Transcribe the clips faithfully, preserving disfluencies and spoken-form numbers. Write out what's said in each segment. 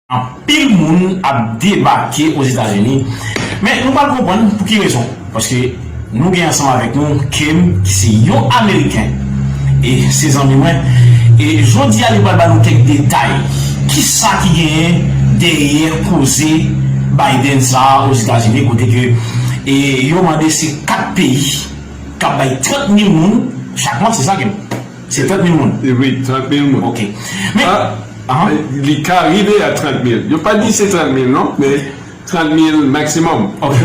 Anpil moun ap debake Ozetazini, men nou pral konprann pou ki rezon. Paske nou gen ansanm avèk nou Kim, ki se yon Ameriken, e se zanmi mwen. E jodi a, li pral ba nou kèk detay. Kisa ki genyen dèyè koze Biden sa a Ozetazini, kote ke, e, yo mande se kat peyi k ap bay trant mil moun chak mwa, se sa, Kim? Se trant mil moun? E wi, trant mil moun. Ok. Men, ah, ah, li ka rive a trant mil. Yo pa di se trant mil, non, men trant mil maksimòm. Ok.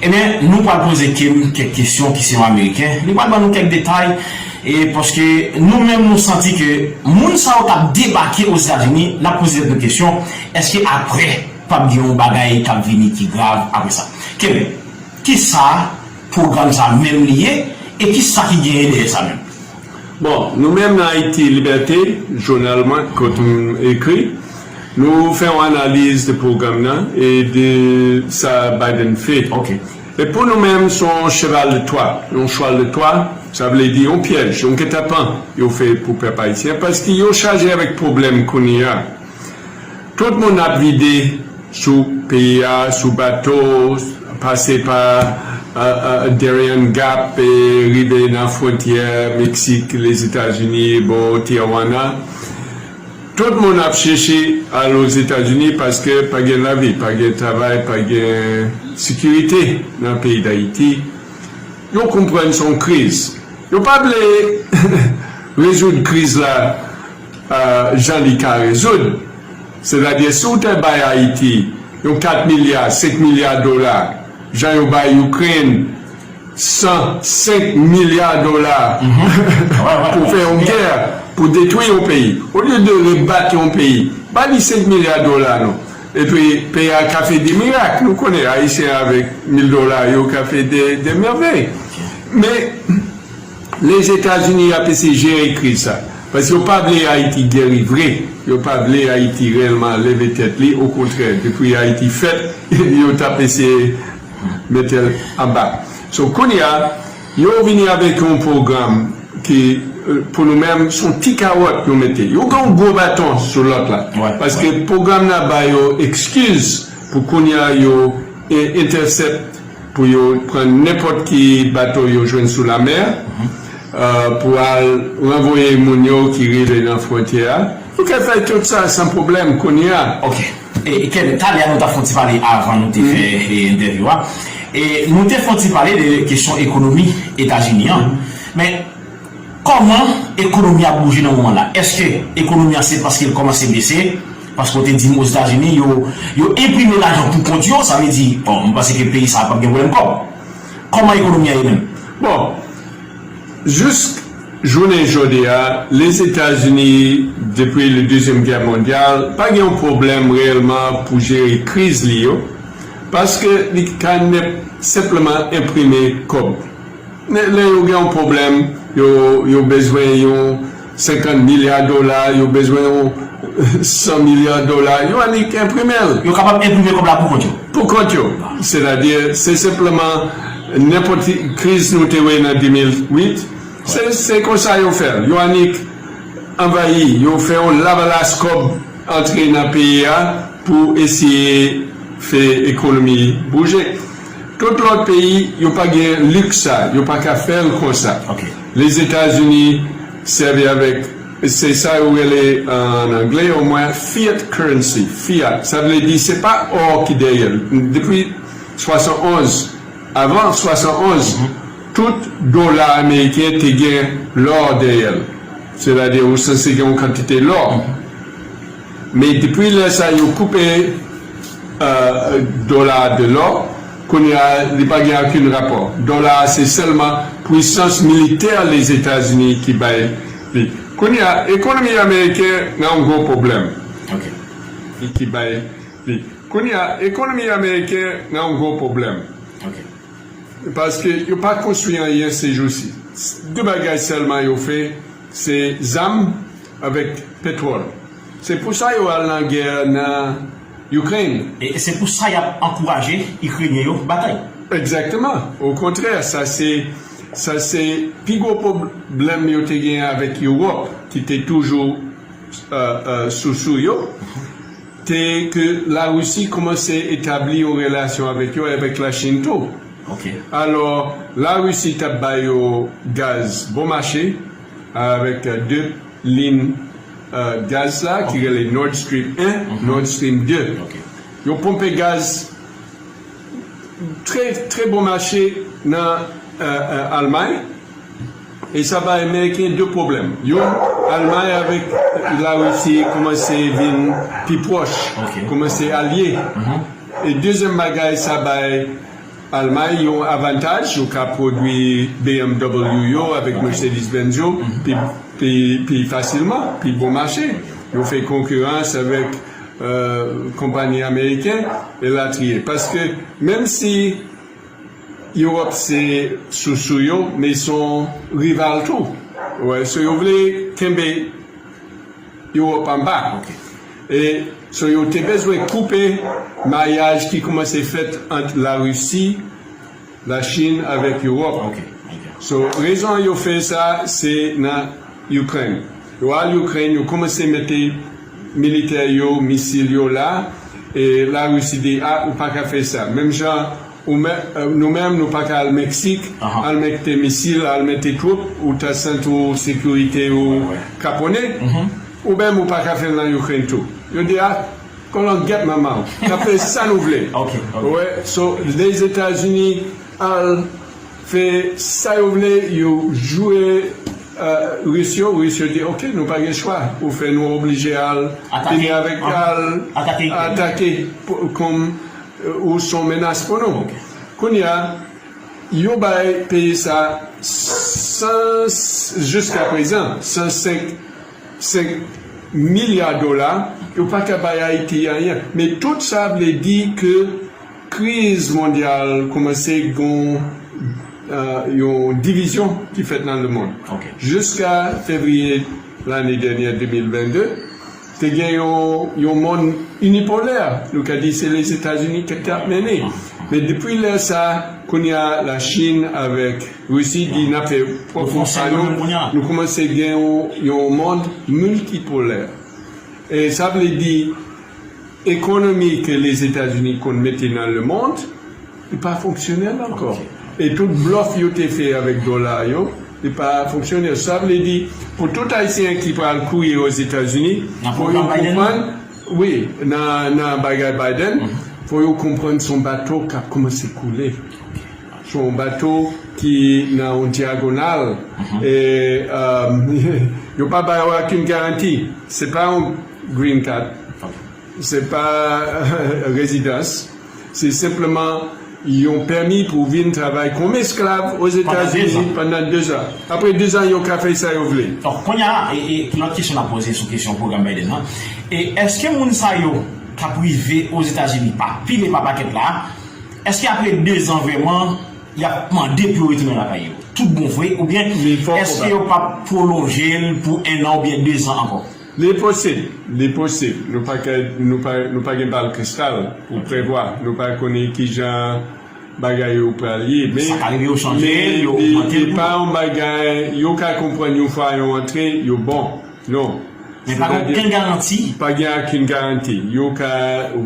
Ebyen, nou pral poze Kim kèk kesyon, ki se yon Ameriken. Li pral ban nou kèk detay, e paske nou menm, nou santi ke moun sa yo k ap debake Ozetazini, n ap poze tèt nou kesyon, èske apre, p ap gen yon bagay k ap vini ki grav apre sa? Kim, kisa pwogram sa menm li ye, e kisa ki genyen dèyè sa menm? Bon, nou menm nan Ayiti Libète, jounal mwen, kote m ekri, nou fè yon analiz de pwogram nan e de sa Biden fè. Ok. E pou nou menm, se yon cheval de Twa, yon chwal de Twa, sa vle di yon pyèj, yon gètapan yo fè pou pèp ayisyen, paske yo chaje avèk pwoblèm kounye a. Tout moun ap vide sou peyi a, sou bato, pase pa, a, a, Darien Gap, e rive nan fwontyè Meksik, Lezetazini, bò Tijuana. Tout moun ap chèche al Ozetazini paske pa gen lavi, pa gen travay, pa gen sekirite nan peyi Dayiti. Yo konprann se yon kriz. Yo pa vle rezoud kriz la, a, jan li ka rezoud. Sètadi, si w te bay Ayiti yon kat milya, senk milya dola, jan yo bay Ukraine san senk milya dola pou fè yon gè, pou detwi yon peyi, olye de rebat yon peyi, ba li senk milya dola, non. Epi, peyi a ka fè de mirak. Nou konnen Ayisyen avèk mil dola, yo ka fè de, de mèvèy. Men, Lezetazini ap eseye jere kriz sa. Paske yo pa vle Ayiti geri vre. Yo pa vle Ayiti reyèlman leve tèt li. Okontrè, depi Ayiti fèt, yo t ap eseye mete l anba. So, kounye a, yo vini avèk yon pwogram ki, eh, pou nou menm, se yon ti kawòt yo mete. Yo gen yon gwo baton sou lòt la. Paske pwogram nan ba yo ekskiz pou kounye a yo, eh, entèsèp pou yo pran nenpòt ki bato yo jwenn sou lamè, eh, pou al ranvoye moun yo ki rive nan fwontyè a. Yo ka fè tout sa san pwoblèm kounye a. Ok. E, e, Kevin, talè a nou t ap fè yon ti pale avan nou te fè, e, entèvyou a. E nou te fè yon ti pale de kesyon ekonomi Etazini an. Men, kòman ekonomi a bouje nan moman la? Èske ekonomi an se paske l kòmanse bese? Paske w te di m Ozetazini, yo, yo enprime lajan pou kont yo, sa vle di, bon, m panse ke peyi sa a p ap gen pwoblèm kòb. Kòman ekonomi a ye menm? Bon, jis jounen jodi a, Lezetazini, depi le Dezyèm Gè Mondyal, pa gen yon pwoblèm reyèlman pou jere kriz li yo, paske li ka nèp senpleman enprime kòb. Lè, lè yo gen yon pwoblèm, yo, yo bezwen yon senkant milya dola, yo bezwen yon san milya dola, yo annik enprime l. Yo kapab enprime kòb la pou kont yo. Pou kont yo. Sètadi, se senpleman nenpòt ki kriz nou te wè nan de mil uit, se, se konsa yo fè l. Yo annik anvayi, yo fè yon lavalas kòb antre nan peyi a pou eseye fè ekonomi bouje. Tout lòt peyi, yo pa gen liks sa, yo pa ka fè l konsa. Ok. Lezetazini sèvi avèk, se sa yo rele an anglè, omwen, fiat currency. Fiat, sa vle di se pa ò ki dèyè l. Depi swasannonz, avan swasannonz, tout dola ameriken te gen lò dèyè l. Sètadi, ou sanse gen yon kantite lò. Men depi lè sa yo koupe, euh, dola a de lò, kounye a, li pa gen okenn rapò. Dola a se sèlman pwisans militè Lezetazini ki bay li. Kounye a, ekonomi ameriken nan yon gwo pwoblèm. Ok. Ki bay li. Kounye a, ekonomi ameriken nan yon gwo pwoblèm. Ok. Paske yo pa konstwi anyen se jou si. De bagay sèlman yo fè, se zam avèk petwòl. Se pou sa yo al nan gè nan Ukraine. E se pou sa y ap ankouraje Ikrenyen yo batay. Egzakteman. Okontrè, sa se, sa se pi gwo pwoblèm yo te gen avèk Ewòp, ki te toujou, euh, euh, sou sou yo. Te ke Larisi kòmanse etabli yon relasyon avèk yo, avèk Lachin tou. Alò, Larisi t ap ba yo gaz bon mache, avèk de liy gaz la ki rele Nord Stream en, Nord Stream de. Yo ponpe gaz trè, trè bon mache nan Almay. E sa bay Ameriken de pwoblèm. Youn, Almay avèk Larisi kòmanse vin pi pwòch, kòmanse alye. E dezyèm bagay, sa bay Almay yon avantaj, yo ka pwodui B M W yo avèk Mercedes-Benz yo pi, pi, pi fasilman, pi bon mache. Yo fè konkirans avèk konpayi ameriken elatriye. Paske menm si Ewòp se sousou yo, men se yon rival tou. Wè, so yo vle kenbe Ewòp anba. E so yo te bezwen koupe mayaj ki kòmanse fèt ant Larisi, Lachin avèk Ewòp. So rezon yo fè sa, se nan Ikrèn. Yo al Ikrèn, yo kòmanse mete militè yo, misil yo la, e Larisi di, a, ou pa ka fè sa. Menm jan ou menm, nou menm, nou pa ka al Meksik, al mete misil, al mete twoup, ou ta santi w sekirite ou kaponnen. Ou menm, ou pa ka fè l nan Ikrèn tou. Yo di, a, kòlòn gèt manman w, n ap fè sa nou vle. Wè, so, Lèzetazini al fè sa yo vle, yo joure Ris yo, Ris yo di, oke, nou pa gen chwa, ou fè nou oblije al fini avèk, al atake kòm ou se yon menas pou nou. Kounye a, yo bay peyi sa san, jiska prezan, san senk, senk milya dola, yo pa ka bay Ayiti anyen. Men tout sa vle di ke kriz mondyal kòmanse gen yon divizyon ki fèt nan lemonn. Jiska fevriye lane dènyè de mil vennde, te gen yon, yon monn inipolè. Nou ka di se Lèzetazini ki t ap mennen. Men depi lè sa, kounye a, Lachin avèk Risi di n ap fè pwòp kont pa nou, nou kòmanse gen yon, yon monn miltipolè. E sa vle di, ekonomi ke Lèzetazini konn mete nan lemonn, li pa fonksyonèl ankò. E tout blòf yo te fè avèk dola yo, li pa fonksyonèl. Sa vle di, pou tout Ayisyen ki pral kouri Ozetazini, fò yo konprann, wi, nan, nan bagay Biden, fò yo konprann se yon bato k ap kòmanse koule. Se yon bato ki nan yon dyagonal. E yo pa ba yo okenn garanti. Se pa yon green card. Se pa rezidans. Se senpleman yon pèmi pou vin travay kòm esklav Ozetazini pandan dezan. Apre dezan, yo ka fè sa yo vle. Donk, kounye a, e, e, lòt kesyon n ap poze sou kesyon pwogram Biden nan, e èske moun sa yo k ap rive Ozetazini pa pile pa pakèt la, èske apre dezan vrèman, y ap mande pou yo retounen lakay yo tout bon vre, oubyen èske yo p ap pwolonje l pou en an oubyen dezan ankò? Li posib, li posib. Nou pa ka, nou pa, nou pa gen bal kristal pou prevwa. Nou pa konnen kijan bagay yo pral ye. Men, sa ka rive yo chanje l, yo ogmante l pou yo. Li pa yon bagay, yo ka konprann yon fwa yo antre, yo bon. Non. Men pa gen okenn garanti. Pa gen okenn garanti. Yo ka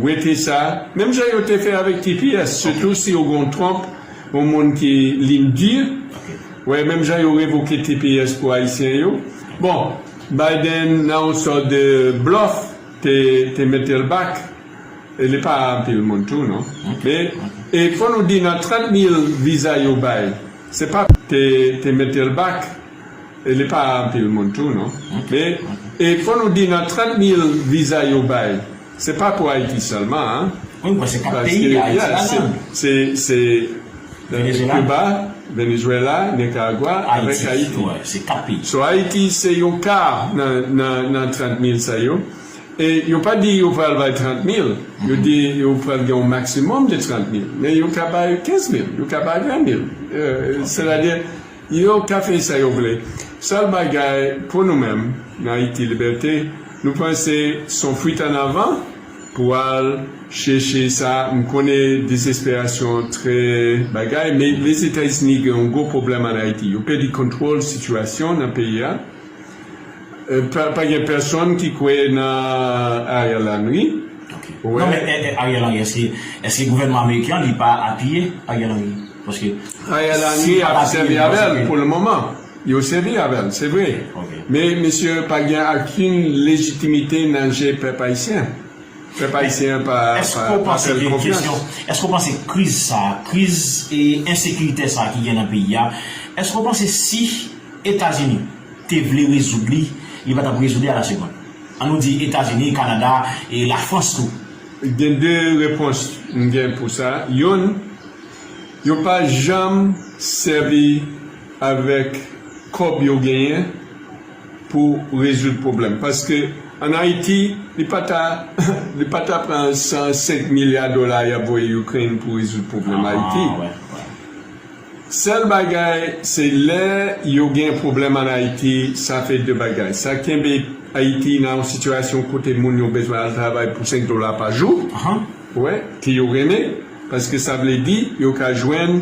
wete sa. Menm jan yo te fè avèk T P S, sitou si yo gen yon Trump, yon moun ki liy di. Wè, menm jan yo revoke T P S pou Ayisyen yo. Bon, Biden, nan yon sòt de blòf, te, te mete l bak. E li pa anpil moun tou, non. Men, e fò nou di nan trant mil viza yo bay, se pa te, te mete l bak. E li pa anpil moun tou, non. Men, e fò nou di nan trant mil viza yo bay, se pa pou Ayiti sèlman, an. Wi, mwen se kat peyi, Ayiti ladan. Se, se, Cuba, Venezuela, Nicaragua, avèk Ayiti. So, Ayiti se yon ka nan, nan, nan trant mil sa yo. E yo pa di yo pral bay trant mil, yo di yo pral gen yon maksimòm de trant mil. Men yo ka bay kenz mil, yo ka bay ven mil. Sètadi, yo ka fè sa yo vle. Sèl bagay, pou nou menm, nan Ayiti Libète, nou panse se yon fwit an avan pou al chèche sa. M konnen dezesperasyon trè bagay, men Lèzetazini gen yon gwo pwoblèm an Ayiti. Yo pèdi kontwòl sitiyasyon nan peyi a. Pa, pa gen pèsonn ki kwè nan Ariel Henry. Non, men, e, e, Ariel Henry, èske, èske gouvènman ameriken an, li pa apiye Ariel Henry? Paske Ariel Henry ap sèvi avè l pou le moman. Yo sèvi avè l, se vre. Men misye pa gen okenn lejitimite nan je pèp ayisyen. Pèp ayisyen pa, pa, pa fè l konfyans. Èske w panse kriz sa, kriz e ensekirite sa ki gen nan peyi a, èske w panse si Etazini te vle rezoud li, li pa t ap rezoud li a la segonn? An nou di Etazini, Kanada e Lafrans tou. Gen de repons m gen pou sa. Youn, yo pa janm sèvi avèk kòb yo genyen pou rezoud pwoblèm. Paske ann Ayiti, li pa ta, li pa ta pran san senk milya dola y ap voye Ukraine pou rezoud pwoblèm Ayiti. Sèl bagay, se lè yo gen pwoblèm ann Ayiti, sa fè de bagay. Sa kenbe Ayiti nan yon sitiyasyon kote moun yo bezwen al travay pou senk dola pa jou. Wè, ke yo renmen, paske sa vle di yo ka jwenn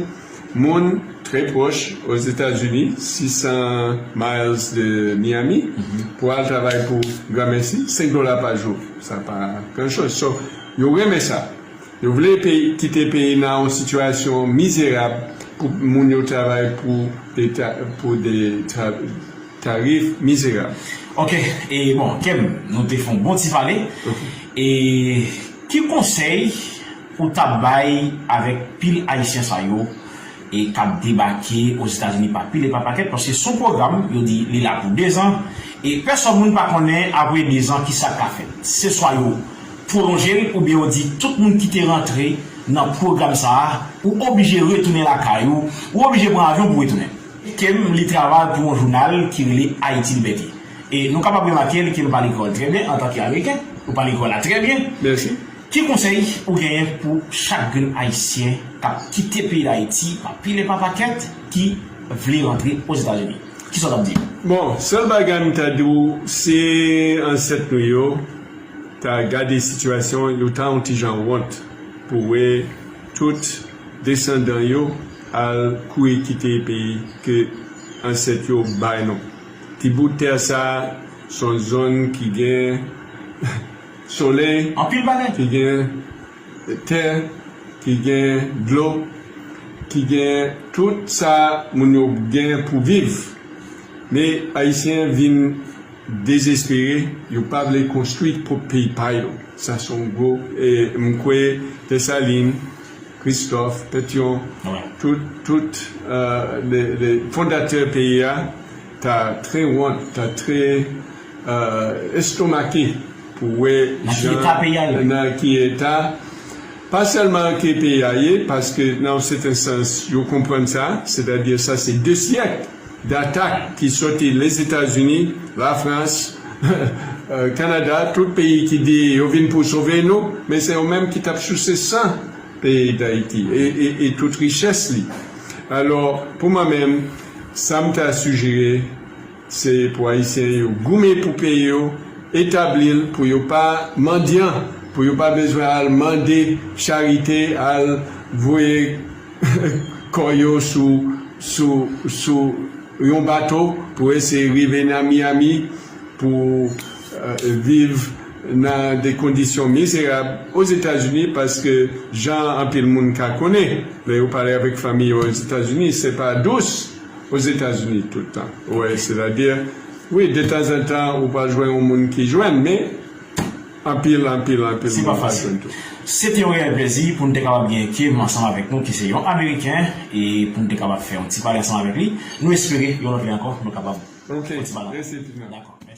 moun trè pwòch Ozetazini, sis san miles de Miami, pou al travay pou granmèsi, senk dola pa jou. Sa pa gran choz. So, yo renmen sa. Yo vle peyi, kite peyi nan yon sitiyasyon mizerab pou moun yo travay pou de ta-, pou de ta-, tarif mizerab. Ok, e bon, Kem, nou te fè yon bon ti pale. Ok. E ki konsèy ou t ap bay avèk pil Ayisyen sa yo e k ap debake Ozetazini pa pil e pa pakèt, paske se yon pwogram, yo di li la pou dezan, e pèsòn moun pa konnen apre dezan kisa k ka fèt. Se swa yo pwolonje l, oubyen yo di tout moun ki te rantre nan pwogram sa a, ou oblije retounen lakay ou, ou oblije pran avyon pou retounen. Kem, li travay pou yon jounal ki rele Haïti Liberté. E nou kapab remake l ke m pale kreyòl trè byen, antanke Ameriken, ou pale kreyòl la trè byen. Mèsi. Ki konsèy ou genyen pou chak grenn Ayisyen k ap kite peyi Dayiti pa pil e pa pakèt ki vle rantre Ozetazini? Kisa w t ap di yo? Bon, sèl bagay m ta di w, se ansèt nou yo ta gade sitiyasyon, yo ta yon ti jan wont pou wè tout desandan yo al kouri kite peyi ke ansèt yo bay nou. Ti bout tè sa, se yon zòn ki gen solèy, anpil bagay, ki gen tè, ki gen dlo, ki gen tout sa moun yo gen pou viv. Men Ayisyen vin dezespere, yo pa vle konstwi pwòp peyi pa yo. Sa se yon gwo, e, m kwè Desalin, Kristòf, Petyon, tout, tout, e, le, le fondatè peyi a, ta trè wont, ta trè, e, estomake pou wè nan ki eta peyi a ye. Nan ki eta, pa sèlman ke peyi a ye, paske nan yon sèten sans, yo konprann sa, sètadi sa se de syèk datak ki soti Lèzetazini, Lafrans, e, Kanada, tout peyi ki di yo vin pou sove nou, men se yo menm ki t ap souse san peyi Dayiti e, e, e tout richès li. Alò, pou mwen menm, sa m ta sijere, se pou Ayisyen yo goumen pou peyi yo, etabli l, pou yo pa mandyan, pou yo pa bezwen al mande charite, al voye kò yo sou, sou, sou yon bato pou eseye rive nan Miami, pou, e, viv nan de kondisyon mizerab Ozetazini, paske jan anpil moun ka konnen, lè yo pale avèk fanmi yo Ozetazini, se pa dous Ozetazini tout tan. Wè, sètadi, wi, detanzantan, ou pa jwenn yon moun ki jwenn, men anpil, anpil, anpil moun pa jwenn tou. Se pa fasil. Se te yon reyèl plezi pou n te kapab gen Kem ansanm avèk nou, ki se yon Ameriken, e pou n te kapab fè yon ti pale ansanm avèk li. Nou espere, yon lòt lè ankò, nou kapab fè yon ti pale. Ok, mèsi, Tina. Dakò, mèsi.